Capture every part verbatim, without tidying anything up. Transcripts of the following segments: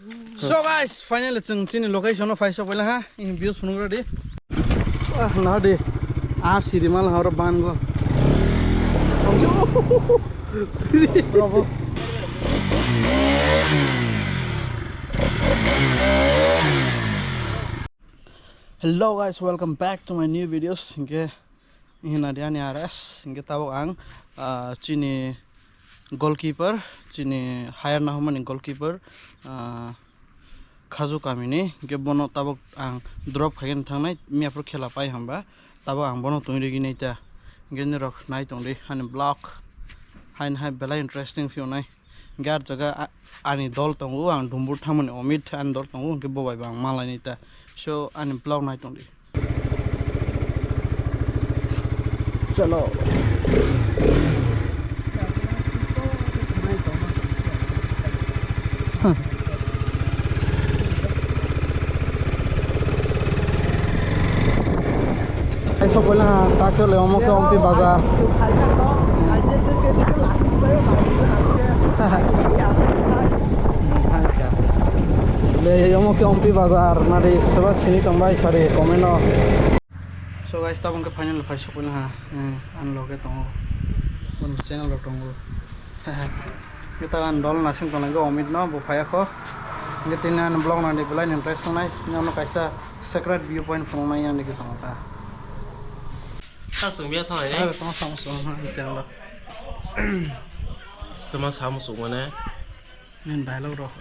So guys, finally chwng chini location o phai sok paila ha. Ini views phunuk rw di. Ah, nah di. Ah, siri mal ha oro ban go. Bravo. Hello guys, welcome back to my new videos. Hingke hina di ani R S. Hingke tabok ang, ah, chini goalkeeper, chini hire na hwnmani goalkeeper, ah, Khaju kamini. Hingke bono tabok ang drop khaikhe thangnai, miyaphuru khela pai hwnba tabok ang bono tongwi rwgwi nai ta. Hingke norok nai tongdi ani vlog, haino hai belai interesting phiyonai. Hingke ah jaga a-, ani dol tongo, ang Dumbur thangmani Omit ani dol tongo, hingke bo bai bo ang malainai ta. So ani vlog nai tongdi. Chalo. Kaisa boila ha, ta khe le omo khe Ompi bazar. Le omo khe Ompi bazar, nadi seba sini tongbai sari comment o. So guys, tabuk khe final phai sokphaina ha. Eh, ani loge tongo. Boni channel rok tongo. Kita kan dol nasing tongo Omit no, bo phaya kho. Nge tini ani vlog nani belai ni interest nai, sini ono kaisa secret view point phunuknai yang digi tongo ta. Sa sung biya thang ai. Abe tong sam sung ha, ni channel. Tuma sam sung mane. Nini dialogue rok.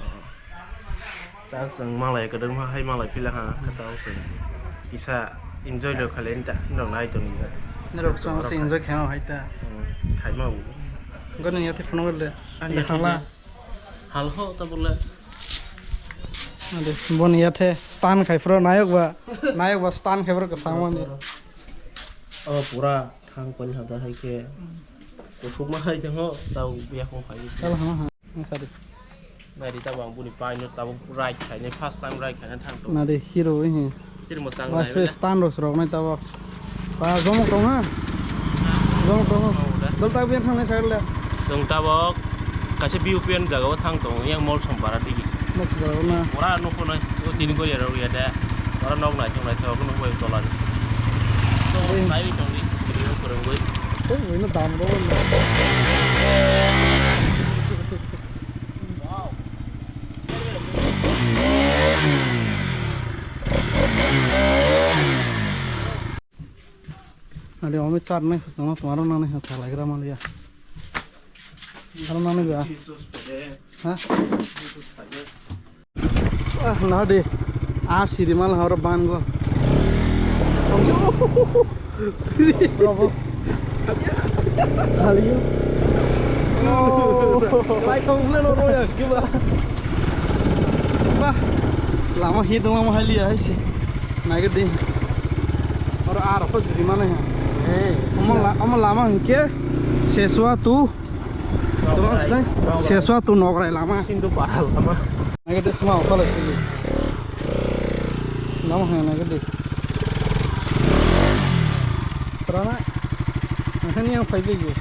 Ta chwng malai kwdwngma hai malai pila ha, khe ta chwng kisa enjoy rok khailai ta, norok nai tongwi ta. Norok chwng se enjoy khaima hai ta. Hmm, khaima bo. Goni yate phunuk le. Ani hala. Hal ho ta bole. Ade, boni yate stand khai phro nayok ba, nayok ba stand khai phro kwchangmani. Oh, pura thang pani hada hai khe. Kuthukma hai tengho, tau biya kong khai. Chalo, ha, ha. Ang sadi. Nai di tabang buni pai no tabang ride khainai, first time ride khaina thang to. Na de hero he. Hero mo sang nai. Stand rok rok nai tabang. Ba jomok tong ha. Jomok tong ha. Dol tak biya thang nai sar le. Sung tabang kaisa B U P N jaga o thang tong yang mall som para digi. Nok jaga na. Ora nok ko nai o tini ko ya ro ya da. Ora nok nai thang nai thang ko nok bai tola. So nai tong di. Video ko rong bai. Oi, oi, no dam ro. Ade, omo char nai, chwngno tomorrow nang nai, sa lai gra maliya. Aro nang nai ba. Ha? Ah, nah di. Ah, siri mal haro ban go. Bravo. Haliyo. Lai kong le no roya kiba. Ba. Lama hi dong lama haliya hai si. Nai di. Aro aro ko siri mane ha. Hey. Omo la-, omo lama hingke Seswa tu. Tama stai? Seswa tu nokrai lama. Hindu para lama. Nai di sma okala sigi. Lama ha nai di. Serana. Nai yang phai bigi.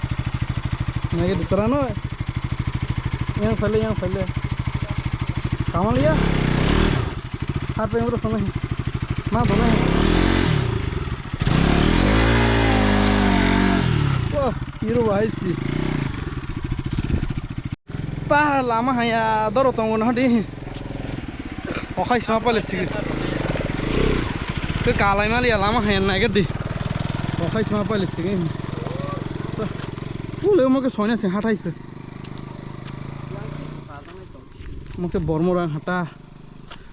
Nai di serana. Yang phai le, yang phai le. Kamal ya? Apa yang urus sama? Ma dona. Wah, hero bahai si. Pa lama haya doro tongo na di. Okhai sma pale sigi. Ke kalai mali lama haya nai gedi. Okhai sma pale sigi. Pule mo ke soina se hatai ke. Mo ke bormo rang hata.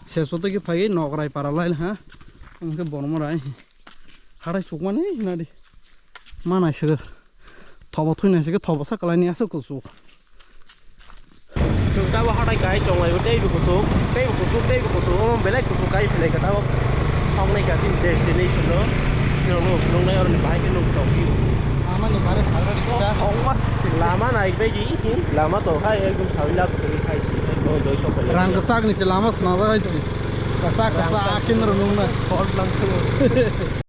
Seso to ke phai nokrai para lai ha. Mo ke bormo rai. Hatai sukmani hinadi. Ma naisik. Thobo thui naisik, thobo sa kalai ni asuk kuchuk. Chwng tabo hatai kai tonglai bo tei bo kuchuk, tei bo kuchuk, tei bo kuchuk. Omo belai kuchuk kai philai ka tabo. Songnai ka sin destination no. Nino no nungnai oroni bahai ke nuk tong. Lama ni bare salra di sa. Ongma lama nai bai di. Lama to hai ekdom sawila kutui khai si. Ekdom doi sok. Rang kwchak ni se lama swnajak hai si. Kwchak kwchak akin rwnung na. Hot lang thung.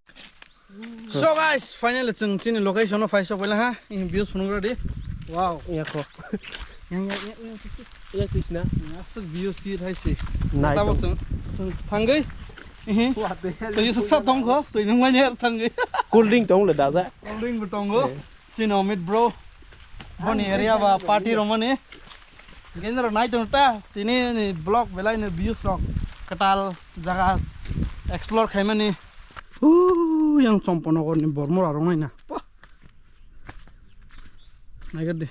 So guys, finally chwng chini location o phai sok paila ha. Ini views phunuk rw di. Wow. Iya kho. Yang, yang, yang, yang. Yang tisna. Aswk view si hai si. Nai tabo tong. Chwng, chwng thangwi. Ehe. Twi swksa tongkho, twi nungmani ar thangwi. Cool drink tong le daja. Cool drink bo tongo. Eh. Chini Amit bro. Boni area ba party romani. Genero nai tong ta, tini ni vlog belai ni views rok. Kwtal jaga explore khaimani. Hu, yang Chomponogor ni Bormura rok naina. Pah. Naikhe de.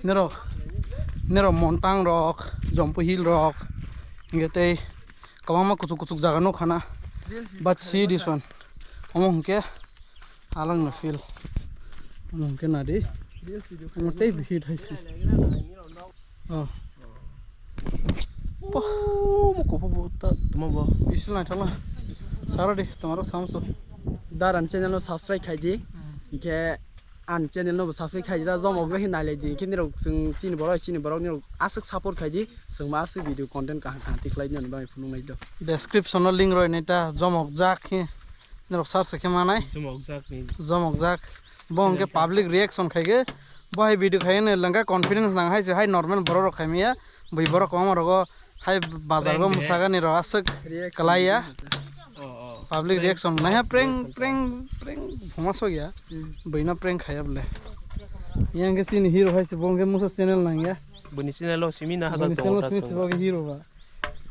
Norok, norok Montang rok, Jompu Hill rok, hinkhe tei kwbangma kuchuk kuchuk jaga nukha na. But see this one. Omo hinkhe alangno feel. Omo hinkhe nadi. Omo tei bihit hai se. Oh. Poh, mo kopho bo ta tuma bo. Bisil naithokma. Sara di, tomaro samso. Dar ani channel no subscribe khai di. Hinkhe ani channel no bo subscribe khai di da, jomok bai nailai di. Hinkhe nirok chwng chini borok, chini borok nirok aswk support khai di. Chwng ma aswk video content kaham kaham tikhlai nani bagwi phunuk nai do. Description no link roi nai ta, jomok jak khe. Norok search khe manai. Jomok jak ni. Jomok jak. Bo hwnkhe public reaction khaikhe. Bo hai video khaina langkha confidence nang hai se hai normal borok rok khaimaya. Bui borok kwbangma rogo hai bazar go mwsagani rok aswk kwlaiya. Oh, oh. Public reaction naiha prank, prank, prank phuma sokya. Hmm. Buino prank khaiya bole. Yang khe chini hero hai se bo hwnkhe musa channel nangya. Buni channel o simi na. Buni channel o simi se bo hero ba.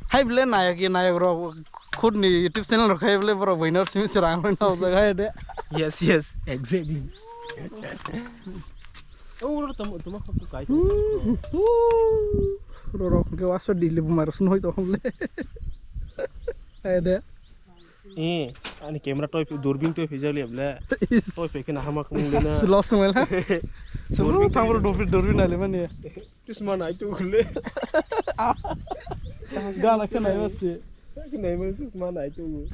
Hai bole nayok ye nayok rok khud ni YouTube channel rok khai bole borok buino simi se rang rok nao jaga hai de. Yes, yes, exactly. Oh, ro tamo, tamo ko kai. Ro rok ke waso dili bumar sun hoi to hom le. Hai de. Eh, ani camera toy durbin toy phijak le bole. Toy phe ke na hama khum le na. Loss mela. Sulu thang ro durbin durbin ale mani. Chusma nai tu le. Gana khe nai masi. Khe nai masi chusma nai tu.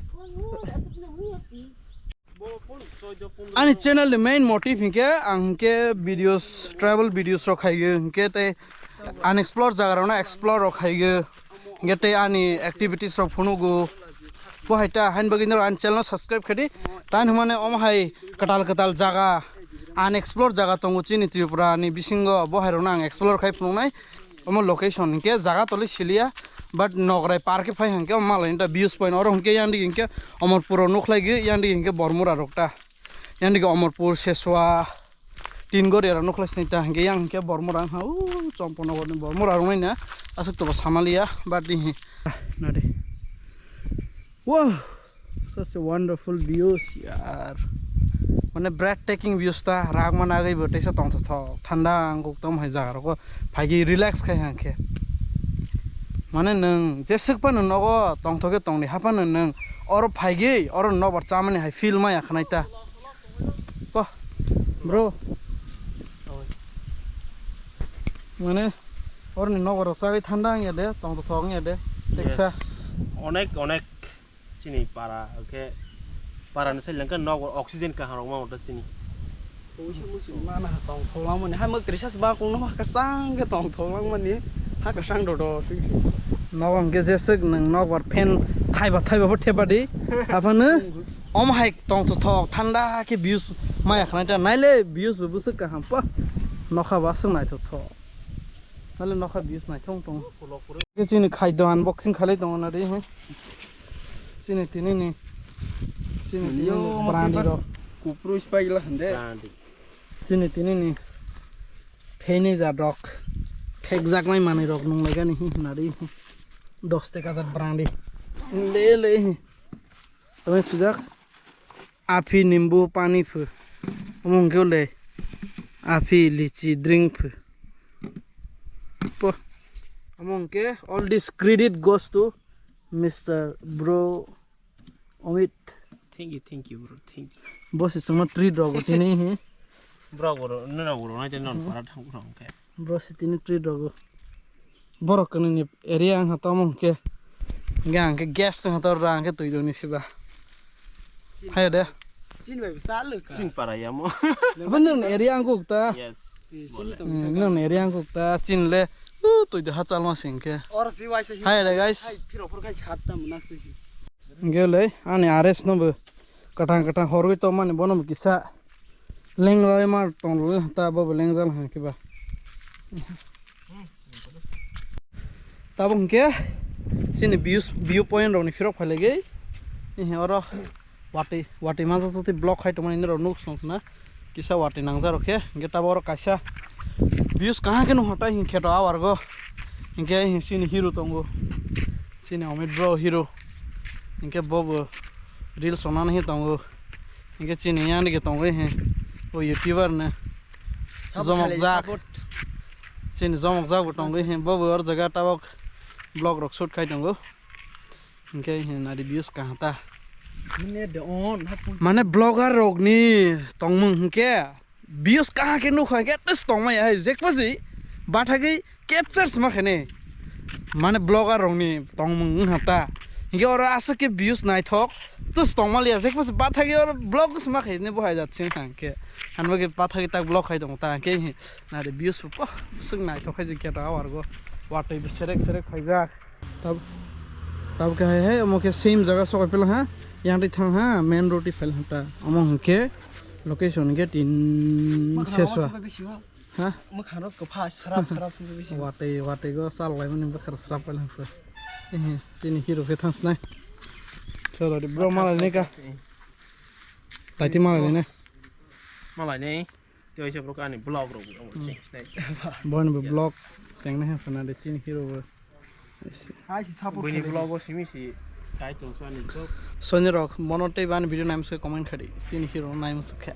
Ani channel ni main motive hinkhe ang hinkhe videos, travel videos rok khaigwi hinkhe tei unexplored jaga rok no explore rok khaigwi hinkhe tei ani activities rok phunugo. Bo hai ta hain bagwi norok ani channel no subscribe khaidi. Tain hwnmani omo hai kwtal kwtal jaga, unexplored jaga tongo chini Tripura ni bisingo, bo hai rokno ang explore khai phunuknai. Omo location hinkhe jaga toli siliya, but Nograi park khe phai hinkhe omo malai ta views point oro hinkhe yang dik hinkhe Omorpur o nukhlai gwi yang dik hinkhe Bormura rok ta. Yang dik Omorpur, Seswa, Tingor era nukhlai sini ta hinkhe yang hinkhe Bormura wngkha, o Chomponogor ni Bormura rok naina aswk tobo samaliya, but di hi. Nadi. Wow, such a wonderful views, yaar. Mane breathtaking views ta, ragma nagwi bo teisa tongthothok, thanda ang kok tom hai jaga rogo phaigwi relax khai hang khe. Mane nwng jeswk phano nogo tongthok khe tongdi, haphano nwng oro phaigwi oro nokbar chamani hai feel maya khanai ta. Poh, bro. Mane oroni nokbar rok chagwi thanda wngya de, tongthothok wngya de. Teksa. Yes. Onek, onek. Chini para, okay. Para ni side lengkha nok oxygen kaham rok ma ota chini. Mana tong thola mani, ha mwk trisa ba kung no ha kasang ke tong thola mani, ha kasang do do. Nok ang ke jesek nang nok bar fan thaiba thaiba bo thepa di. Apa ne? Om hai tong thok thok thanda ke views maya khnai ta naile views bo busuk kaham pa. Nokha ba sung nai thok thok. Nale nokha views nai thong tong. Ke chini khaido unboxing khalai tong na ri he. Chini tini ni. Chini tini ni brandi rok. Kupru spai gila hande. Brandi. Chini tini ni. Pheni ja rok. Phek jak nai manwi rok nung lai gani hi na ri. Dos teka jat brandi. Le le hi. Tame sujak. Aphi nimbu pani phu. Omo hwnkhe le aphi lichi drink phu. Po. Omo hwnkhe all this credit goes to Mister Bro Amit. Thank you, thank you, bro. Thank you. Bo se chwngno treat rogo tini hi. Bro, bro, no, no, bro, no, no, para thang bro, okay. Bro, sitini twi rogo. Borok kwnwi ni area wngkha tamo hwnkhe. Hwnkhe ang khe gas wngkha to, ang khe twi doni siba. Hai de. Chini bai bwsa lwkha. Sing para ya mo. Abo nwng area ang kuk ta. Yes. Eh, sini tong Hmm, nwng area ang kuk ta. Chin le. Uh, twi de ha chalma sing khe. Or si wai se. Hai de, guys. Hai, phiro phor khai sat ta munas twi si. Hwnkhe le, ani R S no bo kwthang kwthang horwi tongmani bono bo kisa lenglai ma tong ta, bo bo lengjak hwnkhe ba. Tabuk hwnkhe chini views, view point rokni phirok phailaigwi. Ehe, oro watwi, watwi mansa sotwi block khai tongmani norok nuk song khna. Kisa watwi nangjakrok khe, hwnkhe tabuk oro kaisa views kaham khe nukha tai hwnkhe to awargo. Hwnkhe chini hero tongo, chini Amit bro hero. Hwnkhe bobo reels rok nani tongo. Hwnkhe chini yani khe tongo he, o YouTuber no. Support Zomok khailai, jak. Support. Chini zomok jak bo tongo he, bobo or jaga tabuk vlog rok shoot khai tongo. Hwnkhe he nari views kaham ta. Mane de on, ha pun. Mane vlogger rokni tongmung hwnkhe views kaham khe nukha hwnkhe tes tongmaya hai jekpaji bathagwi capture sima khaini. Mane vlogger rokni tongmung wngkha ta. Hwnkhe oro aswk khe views naithok tes tongmaliya jekpaji bathagwi oro vlog sima khaini bo hai jat sing kha hwnkhe. Hanbagwi bathagwi tak vlog khai tongo ta hwnkhe nari views bo poh bwswk naithok khai jikya ta awargo watwi bo serek serek phaijak. Tab-, tabuk khe hai hai, omo khe same jaga sokai phela ha, yang twi thang ha, main road twi phela ha ta. Omo hwnkhe location hwnkhe tin Mwkhang seswa. Rogo sokoi bisi o. Ha? Mwkhang rok kwpha srap srap sokoi bisi o. Watwi, watwi go chal lai mani bwkhar srap phela ha. Ehe, chini hero khe thang sinai. Chalo di bro malai ne ka. Taiti malai ne. Malai ne. Tei waisa borok ani vlog rok bo cheng sinai. Bono bo vlog cheng nai phana de chini hero bo. Hai si support Buini khlai. Vlog o simi si kai tong sa ni chok. Soni rok mono tei ban video naim se comment khadi. Chini hero naim se khe.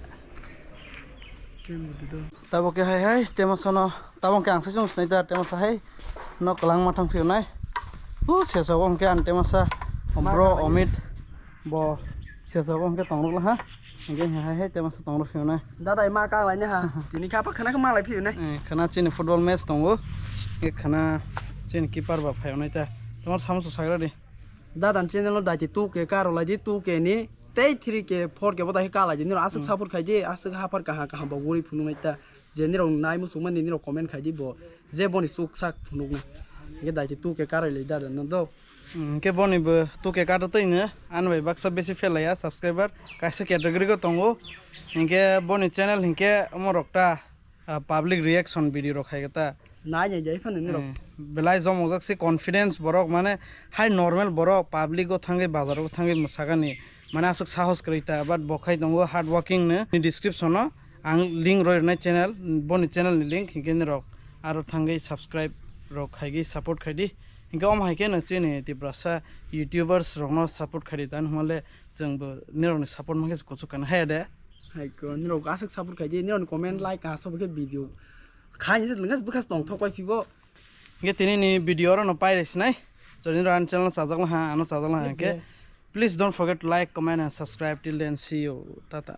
Chini video. Tabo ke hai hai tema sono tabo ke ang sa chung sinai ta tema sa hai. No kalang ma thang phiu nai. U se sa wong ke an tema sa. Bro Amit. Bo sesok hwnkhe tongrok la ha. Hwnkhe hai hai tema sa tongrok phiyonai. Dada ma kang lai ne ha. Tini kha pa khana khe malai phiyonai. Eh, khana chini football match tongo. Hwnkhe khana chini keeper ba phayonai ta. Tomar samosa sagra di. Dada channel no daiti two K karo lai di two K ni tei three K four K bo dai kala di. Niro aswk support khai di, aswk hapar kaham kaham bo guri phunuknai ta. Je nirok nai muchungmani nirok comment khai di bo. Je boni chuk sak phunuknai. Hwnkhe daiti two K karwi lai dada no do. Hwnkhe boni bo two K kato twi no ani bai baksa besi phelaiya subscriber kaisa category go tongo. Hwnkhe boni channel hwnkhe omo rok ta, ah, public reaction video rok khai ta. Nai nai jai phano nirok. Eh, belai jomok jak se confidence borok mane hai normal borok public go thangwi bazar go thangwi mwsakani. Mane aswk sahos kwrwi ta, but bo khai tongo hard working no. Ni description o ang link roi rwnai channel, boni channel ni link, hinkhe nirok aro thangwi subscribe rok khaigwi support khaidi. Hinkhe omo hai khe no chini Tiprasa YouTubers rokno support khaidi, tani hwnle chwngbo nirokni support mankhe kuchuk kana haya de. Hai ko, nirok aswk support khaidi, nirokni comment, like, kaham sabo khe video khaini se lwngkha bwkha tongthok pai phibo. Hinkhe tini ni video oro no pai rwsinai. Jodi nirok ani channel no chajak laha, ano chajak laha hinkhe. Please don't forget to like, comment and subscribe. Till then, see you. Tata.